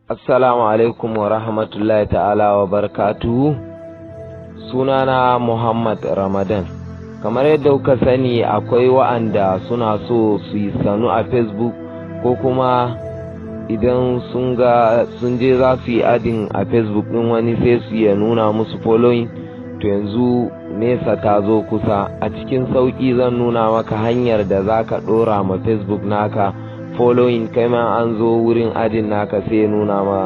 Assalamu alaikum wa rahmatullahi ta'ala wa barakatuhu. Sunana Muhammad Ramadan. Kamar yadda kuka sani, akwai wa'anda suna so su yi sanu a Facebook, ko kuma idan sun ga sun je za su yi adding a Facebook ɗin wani, sai su iya nuna musu following. To, yanzu nesa ta zo kusa. A cikin sauƙi zan nuna maka hanyar da za ka ɗora ma Facebook naka following, kai ma an zo wurin adding naka sai ya nuna ma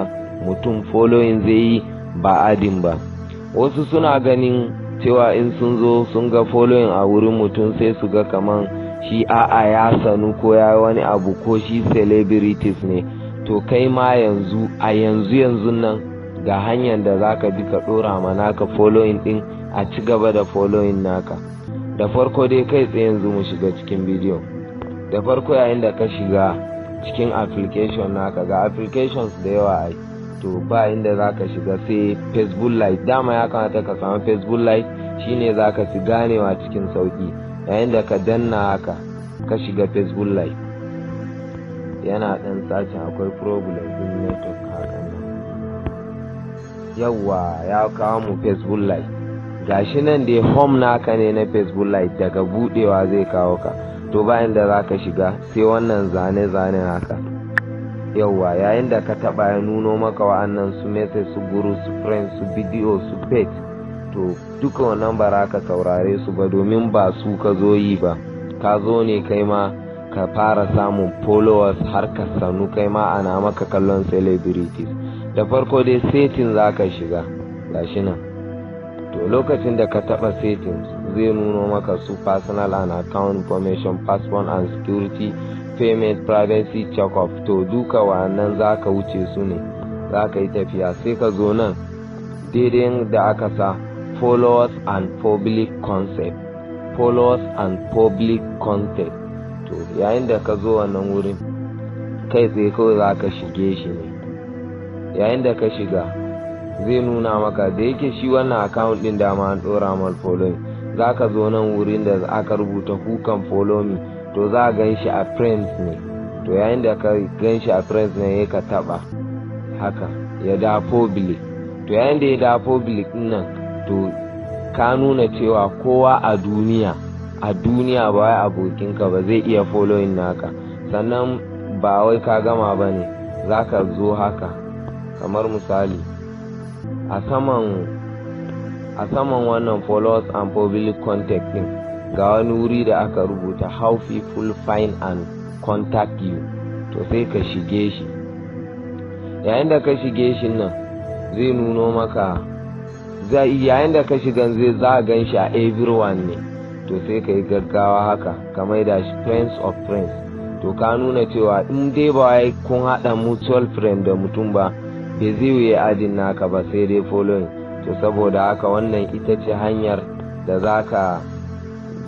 mutum following zai yi, ba adding ba. Wasu suna ganin cewa in sun zo sun ga following a wurin mutum, sai su ga kaman shi a'a ya sanu ko ya wani abu, ko shi celebrities ne. To, kai ma yanzu a yanzu yanzu nan ga hanyar da za ka bi ka ɗora ma naka following ɗin, a ci gaba da following naka. Da farko dai, kai tsaye yanzu mu shiga cikin bidiyon. Da farko, yayin da ka shiga cikin application naka, ga applications da yawa ai, to ba inda za ka shiga sai Facebook Lite. Dama ya kamata ka samu Facebook Lite, shine za ka fi ganewa cikin sauki. Yayin da ka danna haka ka shiga Facebook Lite, yana dan sacin, akwai problem din network hakan nan. Yawwa, ya kawo mu Facebook Lite. Gashi nan dai, home naka ne na Facebook Lite. Daga budewa zai kawo ka. To, bayan da za ka shiga sai wannan zane-zane haka. Yauwa, yayin da ka taba, ya nuno maka wa'annan su message, su group, su friends, su video, su page. To, duka wannan ba za ka saurare su ba, domin ba su ka zo yi ba. Ka zo ne kai ma ka fara samun followers har ka sanu, kai ma ana maka kallon celebrities. Da farko dai, setting za ka shiga, gashi nan. To, lokacin da ka taba settings, zai nuno maka su personal and account information, passport and security, payment, privacy, check off. To, duka wannan za ka wuce su ne, za ka yi tafiya, sai ka zo nan daidai da aka sa followers and public concept, followers and public content. To, yayin da ka zo wannan wurin, kai tsaye kawai za ka shige shi ne. Yayin da ka shiga, zai nuna maka da yake shi wannan account din dama an dora mal following. Za ka zo nan wurin da aka rubuta "Who can follow me". To, za a gan shi a friends ne. To, yayin da ka gan shi a friends ne, ka taba haka ya da public. To, yayin da ya da public nan, to ka nuna cewa kowa a duniya, ba wai abokinka ba, zai iya following naka. Sannan ba wai ka gama ba ne, za ka zo haka, kamar misali a saman wannan followers and public contact din, ga wani wuri da aka rubuta "How people find and contact you". To, sai ka shige shi. Yayin da ka shige shi nan, zai nuno maka zai, yayin da ka shiga zai za a gan shi a everyone ne. To, sai ka yi gaggawa haka ka maida shi friends of friends. To, ka nuna cewa in dai ba wai kun haɗa mutual friend da mutum ba, bai zai yi adding naka ba, sai dai following. To, saboda haka wannan ita ce hanyar da za ka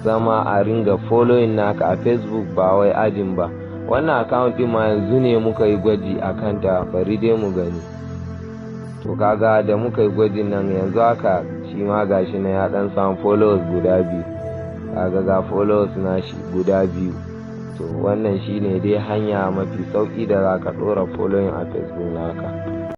zama a ringa following naka a Facebook, ba wai adding ba. Wannan account din ma yanzu ne muka yi gwaji a kanta, bari dai mu gani. To, kaga da muka yi gwajin nan, yanzu haka shi ma gashi na ya dan samu followers guda biyu. Kaga ga followers na shi guda biyu. To, wannan shine dai hanya mafi sauki da za ka ɗora following a Facebook naka.